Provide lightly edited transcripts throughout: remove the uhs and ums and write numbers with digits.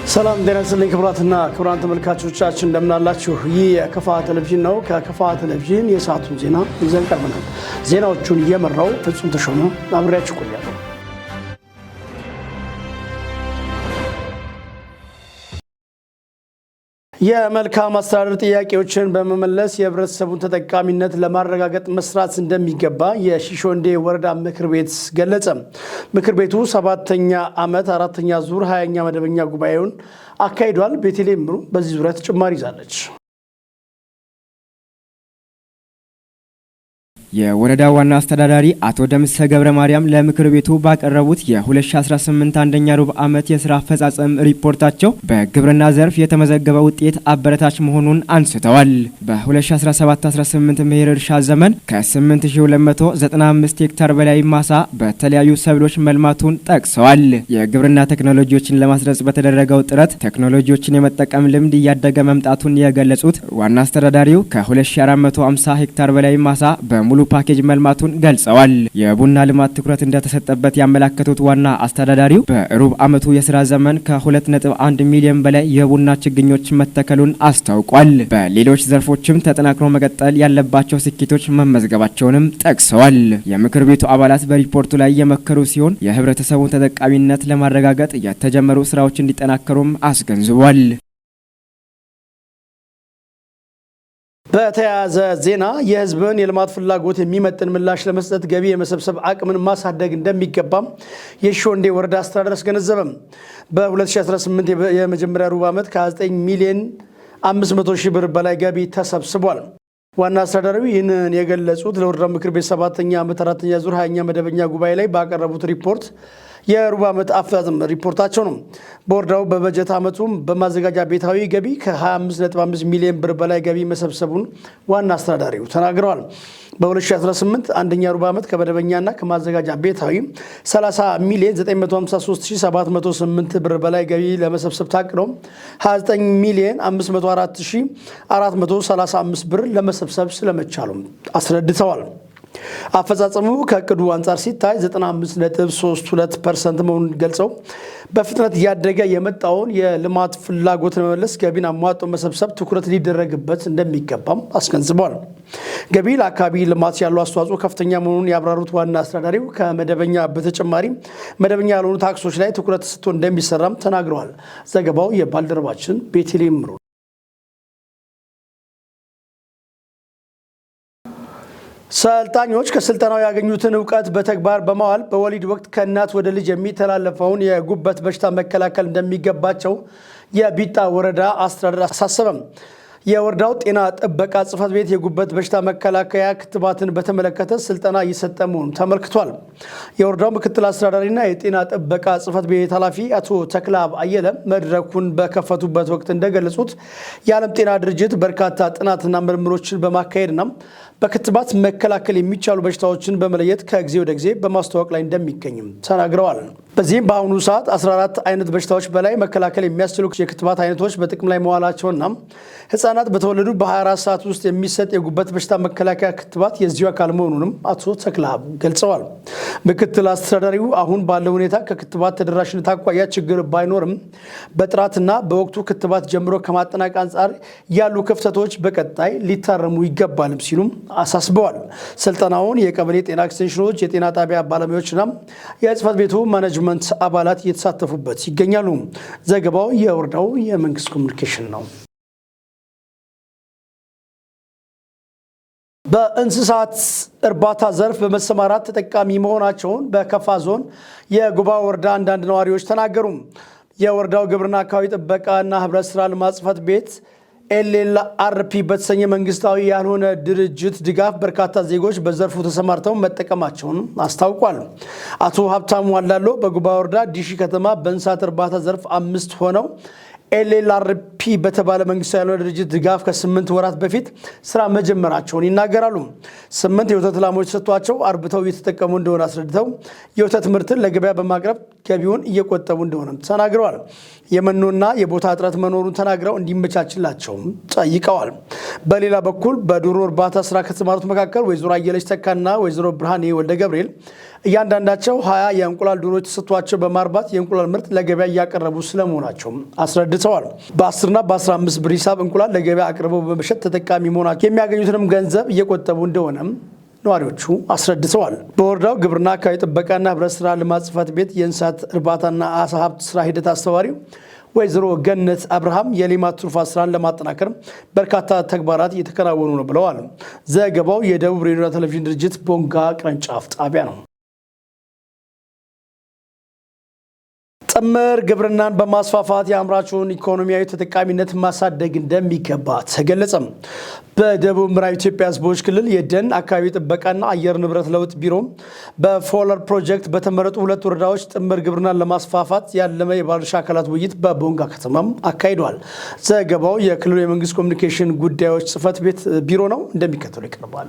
ሰላም ጤና ይስጥልኝ ክቡራትና ክቡራን ተመልካቾቻችን፣ እንደምናላችሁ። ይህ የከፋ ቴሌቪዥን ነው። ከከፋ ቴሌቪዥን የሰዓቱን ዜና ይዘን ቀርበናል። ዜናዎቹን እየመራው ፍጹም ተሾመ አብሬያችሁ ቆያለሁ። የመልካም አስተዳደር ጥያቄዎችን በመመለስ የህብረተሰቡን ተጠቃሚነት ለማረጋገጥ መስራት እንደሚገባ የሺሾንዴ ወረዳ ምክር ቤት ገለጸ። ምክር ቤቱ 7ኛ ዓመት 4ኛ ዙር 20ኛ መደበኛ ጉባኤውን አካሂዷል። ቤተልሔም ምሩ በዚህ ዙሪያ ተጨማሪ ይዛለች። የወረዳው ዋና አስተዳዳሪ አቶ ደምሰ ገብረ ማርያም ለምክር ቤቱ ባቀረቡት የ2018 አንደኛ ሩብ ዓመት የስራ አፈጻጸም ሪፖርታቸው በግብርና ዘርፍ የተመዘገበ ውጤት አበረታች መሆኑን አንስተዋል። በ2017-18 መኸር እርሻ ዘመን ከ8295 ሄክታር በላይ ማሳ በተለያዩ ሰብሎች መልማቱን ጠቅሰዋል። የግብርና ቴክኖሎጂዎችን ለማስረጽ በተደረገው ጥረት ቴክኖሎጂዎችን የመጠቀም ልምድ እያደገ መምጣቱን የገለጹት ዋና አስተዳዳሪው ከ2450 ሄክታር በላይ ማሳ በሙሉ ፓኬጅ መልማቱን ገልጸዋል። የቡና ልማት ትኩረት እንደተሰጠበት ያመላከቱት ዋና አስተዳዳሪው በሩብ ዓመቱ የስራ ዘመን ከ2.1 ሚሊዮን በላይ የቡና ችግኞች መተከሉን አስታውቋል። በሌሎች ዘርፎችም ተጠናክሮ መቀጠል ያለባቸው ስኬቶች መመዝገባቸውንም ጠቅሰዋል። የምክር ቤቱ አባላት በሪፖርቱ ላይ የመከሩ ሲሆን የህብረተሰቡን ተጠቃሚነት ለማረጋገጥ የተጀመሩ ስራዎች እንዲጠናከሩም አስገንዝቧል። በተያያዘ ዜና የህዝብን የልማት ፍላጎት የሚመጥን ምላሽ ለመስጠት ገቢ የመሰብሰብ አቅምን ማሳደግ እንደሚገባም የሺሾንዴ ወረዳ አስተዳደር አስገነዘበም። በ2018 የመጀመሪያ ሩብ ዓመት ከ9 ሚሊዮን 500 ሺህ ብር በላይ ገቢ ተሰብስቧል። ዋና አስተዳዳሪው ይህንን የገለጹት ለወረዳው ምክር ቤት 7ኛ ዓመት 4ኛ ዙር 20ኛ መደበኛ ጉባኤ ላይ ባቀረቡት ሪፖርት የሩብ ዓመት አፈጻጸም ሪፖርታቸው ነው። በወረዳው በበጀት ዓመቱም በማዘጋጃ ቤታዊ ገቢ ከ25.5 ሚሊዮን ብር በላይ ገቢ መሰብሰቡን ዋና አስተዳዳሪው ተናግረዋል። በ2018 አንደኛ ሩብ ዓመት ከመደበኛና ከማዘጋጃ ቤታዊ 30 ሚሊዮን 953708 ብር በላይ ገቢ ለመሰብሰብ ታቅዶ 29 ሚሊዮን 504435 ብር ለመሰብሰብ ስለመቻሉም አስረድተዋል። አፈጻጸሙ ከእቅዱ አንጻር ሲታይ 95.32% መሆኑን ገልጸው በፍጥነት እያደገ የመጣውን የልማት ፍላጎት ለመመለስ ገቢን አሟጦ መሰብሰብ ትኩረት ሊደረግበት እንደሚገባም አስገንዝበዋል። ገቢ ለአካባቢ ልማት ያለው አስተዋጽኦ ከፍተኛ መሆኑን ያብራሩት ዋና አስተዳዳሪው ከመደበኛ በተጨማሪ መደበኛ ያልሆኑ ታክሶች ላይ ትኩረት ሰጥቶ እንደሚሰራም ተናግረዋል። ዘገባው የባልደረባችን ቤተልሔም ምሩ። ሰልጣኞች ከስልጠናው ያገኙትን እውቀት በተግባር በማዋል በወሊድ ወቅት ከእናት ወደ ልጅ የሚተላለፈውን የጉበት በሽታ መከላከል እንደሚገባቸው የቢጣ ወረዳ አስተዳደር አሳሰበም። የወረዳው ጤና ጥበቃ ጽሕፈት ቤት የጉበት በሽታ መከላከያ ክትባትን በተመለከተ ስልጠና እየሰጠ መሆኑ ተመልክቷል። የወረዳው ምክትል አስተዳዳሪና የጤና ጥበቃ ጽሕፈት ቤት ኃላፊ አቶ ተክላብ አየለ መድረኩን በከፈቱበት ወቅት እንደገለጹት የዓለም ጤና ድርጅት በርካታ ጥናትና ምርምሮችን በማካሄድና በክትባት መከላከል የሚቻሉ በሽታዎችን በመለየት ከጊዜ ወደ ጊዜ በማስተዋወቅ ላይ እንደሚገኝም ተናግረዋል። በዚህም በአሁኑ ሰዓት 14 አይነት በሽታዎች በላይ መከላከል የሚያስችሉ የክትባት አይነቶች በጥቅም ላይ መዋላቸውና ህጻናት በተወለዱ በ24 ሰዓት ውስጥ የሚሰጥ የጉበት በሽታ መከላከያ ክትባት የዚሁ አካል መሆኑንም አቶ ተክለአብ ገልጸዋል። ምክትል አስተዳዳሪው አሁን ባለው ሁኔታ ከክትባት ተደራሽነት አኳያ ችግር ባይኖርም በጥራትና በወቅቱ ክትባት ጀምሮ ከማጠናቀቅ አንጻር ያሉ ክፍተቶች በቀጣይ ሊታረሙ ይገባልም ሲሉም አሳስበዋል። ስልጠናውን የቀበሌ ጤና ኤክስቴንሽኖች፣ የጤና ጣቢያ ባለሙያዎችና የጽህፈት ቤቱ ማኔጅመንት አባላት እየተሳተፉበት ይገኛሉ። ዘገባው የወረዳው የመንግስት ኮሚኒኬሽን ነው። በእንስሳት እርባታ ዘርፍ በመሰማራት ተጠቃሚ መሆናቸውን በከፋ ዞን የጉባ ወረዳ አንዳንድ ነዋሪዎች ተናገሩ። የወረዳው ግብርና አካባቢ ጥበቃና ህብረት ስራ ልማት ጽሕፈት ቤት ኤልኤልአርፒ በተሰኘ መንግስታዊ ያልሆነ ድርጅት ድጋፍ በርካታ ዜጎች በዘርፉ ተሰማርተው መጠቀማቸውን አስታውቋል። አቶ ሀብታሙ አላሎ በጉባ ወረዳ ዲሺ ከተማ በእንስሳት እርባታ ዘርፍ 5 ሆነው ኤልኤልአርፒ በተባለ መንግስታዊ ያልሆነ ድርጅት ድጋፍ ከ8 ወራት በፊት ስራ መጀመራቸውን ይናገራሉ። 8 የወተት ላሞች ሰጥቷቸው አርብተው እየተጠቀሙ እንደሆነ አስረድተው የወተት ምርትን ለገበያ በማቅረብ ገቢውን እየቆጠቡ እንደሆነም ተናግረዋል። የመኖና የቦታ እጥረት መኖሩን ተናግረው እንዲመቻችላቸውም ጠይቀዋል። በሌላ በኩል በዶሮ እርባታ ስራ ከተሰማሩት መካከል ወይዘሮ አየለች ተካና ወይዘሮ ብርሃኔ ወልደ ገብርኤል እያንዳንዳቸው 20 የእንቁላል ዶሮዎች ተሰጥቷቸው በማርባት የእንቁላል ምርት ለገበያ እያቀረቡ ስለመሆናቸው አስረድተዋል። በ10ና በ15 ብር ሂሳብ እንቁላል ለገበያ አቅርበው በመሸጥ ተጠቃሚ መሆናቸው የሚያገኙትንም ገንዘብ እየቆጠቡ እንደሆነም ነዋሪዎቹ አስረድተዋል። በወረዳው ግብርና አካባቢ ጥበቃና ህብረት ስራ ልማት ጽሕፈት ቤት የእንስሳት እርባታና አሳ ሀብት ስራ ሂደት አስተባባሪ ወይዘሮ ገነት አብርሃም የሌማት ትሩፋት ስራን ለማጠናከር በርካታ ተግባራት እየተከናወኑ ነው ብለዋል። ዘገባው የደቡብ ሬዲዮና ቴሌቪዥን ድርጅት ቦንጋ ቅርንጫፍ ጣቢያ ነው። ጥምር ግብርናን በማስፋፋት የአምራቹን ኢኮኖሚያዊ ተጠቃሚነት ማሳደግ እንደሚገባ ተገለጸም። በደቡብ ምዕራብ ኢትዮጵያ ሕዝቦች ክልል የደን አካባቢ ጥበቃና አየር ንብረት ለውጥ ቢሮ በፎለር ፕሮጀክት በተመረጡ ሁለት ወረዳዎች ጥምር ግብርናን ለማስፋፋት ያለመ የባለድርሻ አካላት ውይይት በቦንጋ ከተማም አካሂዷል። ዘገባው የክልሉ የመንግስት ኮሚኒኬሽን ጉዳዮች ጽሕፈት ቤት ቢሮ ነው፣ እንደሚከተለው ይቀርባል።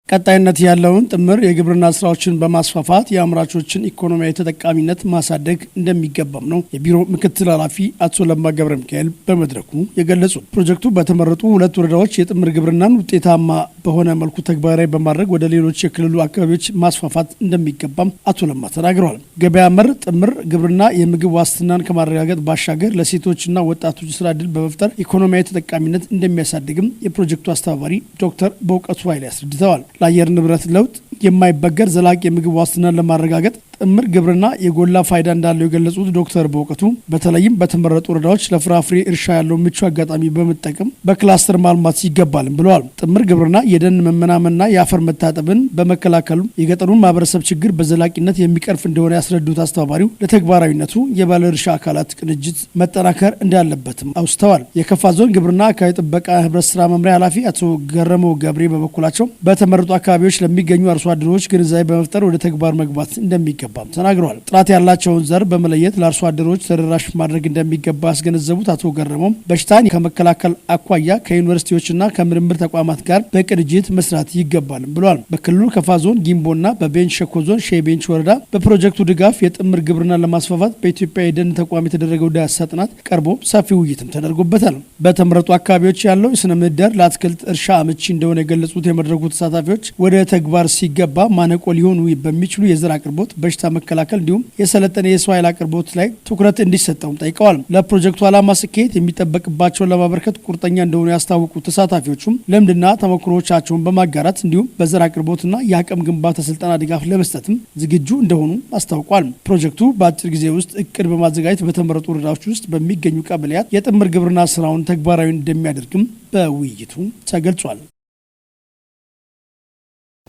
ቀጣይነት ያለውን ጥምር የግብርና ስራዎችን በማስፋፋት የአምራቾችን ኢኮኖሚያዊ ተጠቃሚነት ማሳደግ እንደሚገባም ነው የቢሮ ምክትል ኃላፊ አቶ ለማ ገብረ ሚካኤል በመድረኩ የገለጹት። ፕሮጀክቱ በተመረጡ ሁለት ወረዳዎች የጥምር ግብርናን ውጤታማ በሆነ መልኩ ተግባራዊ በማድረግ ወደ ሌሎች የክልሉ አካባቢዎች ማስፋፋት እንደሚገባም አቶ ለማ ተናግረዋል። ገበያ መር ጥምር ግብርና የምግብ ዋስትናን ከማረጋገጥ ባሻገር ለሴቶችና ወጣቶች ስራ ዕድል በመፍጠር ኢኮኖሚያዊ ተጠቃሚነት እንደሚያሳድግም የፕሮጀክቱ አስተባባሪ ዶክተር በእውቀቱ ኃይሌ አስረድተዋል። ለአየር ንብረት ለውጥ የማይበገር ዘላቂ የምግብ ዋስትናን ለማረጋገጥ ጥምር ግብርና የጎላ ፋይዳ እንዳለው የገለጹት ዶክተር በእውቀቱ በተለይም በተመረጡ ወረዳዎች ለፍራፍሬ እርሻ ያለው ምቹ አጋጣሚ በመጠቀም በክላስተር ማልማት ይገባልም ብለዋል። ጥምር ግብርና የደን መመናመንና የአፈር መታጠብን በመከላከሉ የገጠሩን ማህበረሰብ ችግር በዘላቂነት የሚቀርፍ እንደሆነ ያስረዱት አስተባባሪው ለተግባራዊነቱ የባለድርሻ አካላት ቅንጅት መጠናከር እንዳለበትም አውስተዋል። የከፋ ዞን ግብርና አካባቢ ጥበቃ ህብረት ስራ መምሪያ ኃላፊ አቶ ገረመው ገብሬ በበኩላቸው በተመረጡ አካባቢዎች ለሚገኙ አርሶ አደሮች ግንዛቤ በመፍጠር ወደ ተግባር መግባት እንደሚገባም ተናግረዋል። ጥራት ያላቸውን ዘር በመለየት ለአርሶ አደሮች ተደራሽ ማድረግ እንደሚገባ ያስገነዘቡት አቶ ገረመው በሽታን ከመከላከል አኳያ ከዩኒቨርሲቲዎችና ከምርምር ተቋማት ጋር በቅንጅት መስራት ይገባል ብለዋል። በክልሉ ከፋ ዞን ጊምቦና በቤንች ሸኮ ዞን ሼ ቤንች ወረዳ በፕሮጀክቱ ድጋፍ የጥምር ግብርናን ለማስፋፋት በኢትዮጵያ የደን ተቋም የተደረገው ዳሰሳ ጥናት ቀርቦ ሰፊ ውይይትም ተደርጎበታል። በተመረጡ አካባቢዎች ያለው የስነ ምህዳር ለአትክልት እርሻ አመቺ እንደሆነ የገለጹት የመድረኩ ተሳታፊዎች ወደ ተግባር ሲገባ ማነቆ ሊሆኑ በሚችሉ የዘር አቅርቦት፣ በሽታ መከላከል እንዲሁም የሰለጠነ የሰው ኃይል አቅርቦት ላይ ትኩረት እንዲሰጠውም ጠይቀዋል። ለፕሮጀክቱ ዓላማ ስኬት የሚጠበቅባቸውን ለማበርከት ቁርጠኛ እንደሆኑ ያስታወቁ ተሳታፊዎቹም ልምድና ተሞክሮቻቸውን በማጋራት እንዲሁም በዘር አቅርቦትና የአቅም ግንባታ ስልጠና ድጋፍ ለመስጠትም ዝግጁ እንደሆኑ አስታውቋል። ፕሮጀክቱ በአጭር ጊዜ ውስጥ እቅድ በማዘጋጀት በተመረጡ ወረዳዎች ውስጥ በሚገኙ ቀበሌያት የጥምር ግብርና ስራውን ተግባራዊ እንደሚያደርግም በውይይቱ ተገልጿል።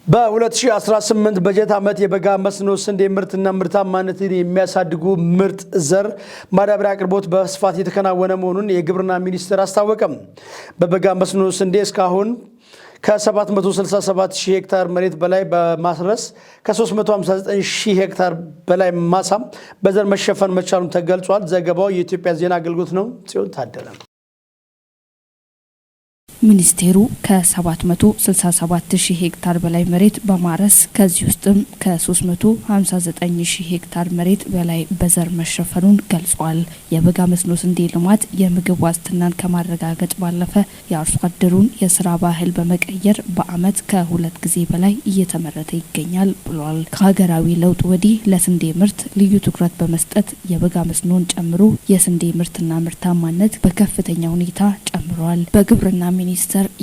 በ2018 በጀት ዓመት የበጋ መስኖ ስንዴ ምርትና ምርታማነትን የሚያሳድጉ ምርጥ ዘር ማዳበሪያ አቅርቦት በስፋት የተከናወነ መሆኑን የግብርና ሚኒስቴር አስታወቀም። በበጋ መስኖ ስንዴ እስካሁን ከ767 ሺህ ሄክታር መሬት በላይ በማስረስ ከ359 ሺህ ሄክታር በላይ ማሳም በዘር መሸፈን መቻሉን ተገልጿል። ዘገባው የኢትዮጵያ ዜና አገልግሎት ነው። ጽዮን ታደለ። ሚኒስቴሩ ከ767 ሺህ ሄክታር በላይ መሬት በማረስ ከዚህ ውስጥም ከ359 ሺህ ሄክታር መሬት በላይ በዘር መሸፈኑን ገልጿል። የበጋ መስኖ ስንዴ ልማት የምግብ ዋስትናን ከማረጋገጥ ባለፈ የአርሶ አደሩን የስራ ባህል በመቀየር በዓመት ከሁለት ጊዜ በላይ እየተመረተ ይገኛል ብሏል። ከሀገራዊ ለውጥ ወዲህ ለስንዴ ምርት ልዩ ትኩረት በመስጠት የበጋ መስኖን ጨምሮ የስንዴ ምርትና ምርታማነት በከፍተኛ ሁኔታ ጨምሯል። በግብርና ሚኒስቴር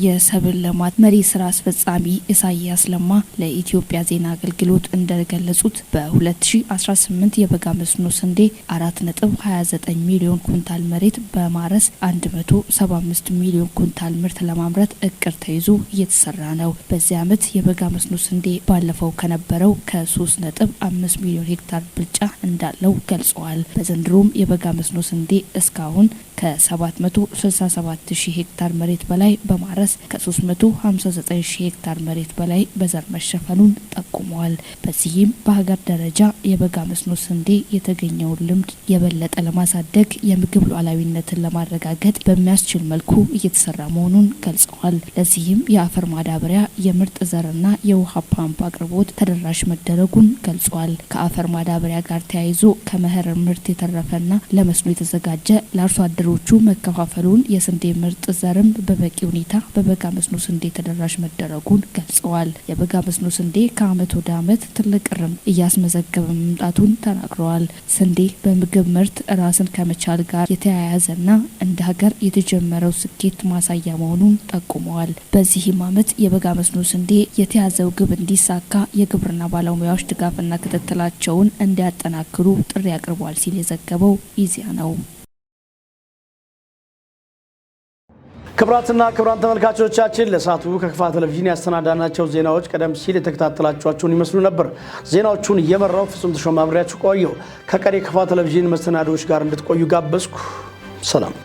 የሰብል ልማት መሪ ስራ አስፈጻሚ ኢሳያስ ለማ ለኢትዮጵያ ዜና አገልግሎት እንደገለጹት በ2018 የበጋ መስኖ ስንዴ 4.29 ሚሊዮን ኩንታል መሬት በማረስ 175 ሚሊዮን ኩንታል ምርት ለማምረት እቅድ ተይዞ እየተሰራ ነው። በዚህ ዓመት የበጋ መስኖ ስንዴ ባለፈው ከነበረው ከ3.5 ሚሊዮን ሄክታር ብልጫ እንዳለው ገልጸዋል። በዘንድሮም የበጋ መስኖ ስንዴ እስካሁን ከ767 ሺህ ሄክታር መሬት በላይ በማረስ ከ359 ሺህ ሄክታር መሬት በላይ በዘር መሸፈኑን ጠቁመዋል። በዚህም በሀገር ደረጃ የበጋ መስኖ ስንዴ የተገኘውን ልምድ የበለጠ ለማሳደግ የምግብ ሉዓላዊነትን ለማረጋገጥ በሚያስችል መልኩ እየተሰራ መሆኑን ገልጸዋል። ለዚህም የአፈር ማዳበሪያ፣ የምርጥ ዘርና የውሃ ፓምፕ አቅርቦት ተደራሽ መደረጉን ገልጿል። ከአፈር ማዳበሪያ ጋር ተያይዞ ከመኸር ምርት የተረፈና ለመስኖ የተዘጋጀ ለአርሶ አደሮች አደሮቹ መከፋፈሉን፣ የስንዴ ምርጥ ዘርም በበቂ ሁኔታ በበጋ መስኖ ስንዴ ተደራሽ መደረጉን ገልጸዋል። የበጋ መስኖ ስንዴ ከዓመት ወደ ዓመት ትልቅ እርምታ እያስመዘገበ መምጣቱን ተናግረዋል። ስንዴ በምግብ ምርት ራስን ከመቻል ጋር የተያያዘና እንደ ሀገር የተጀመረው ስኬት ማሳያ መሆኑን ጠቁመዋል። በዚህም ዓመት የበጋ መስኖ ስንዴ የተያዘው ግብ እንዲሳካ የግብርና ባለሙያዎች ድጋፍና ክትትላቸውን እንዲያጠናክሩ ጥሪ አቅርቧል ሲል የዘገበው ኢዜአ ነው። ክቡራትና ክቡራን ተመልካቾቻችን፣ ለሰዓቱ ከክፋ ቴሌቪዥን ያሰናዳናቸው ዜናዎች ቀደም ሲል የተከታተላችኋቸውን ይመስሉ ነበር። ዜናዎቹን እየመራው ፍጹም ተሾመ አብሬያችሁ ቆየሁ። ከቀሪ ክፋ ቴሌቪዥን መሰናዶዎች ጋር እንድትቆዩ ጋበዝኩ። ሰላም።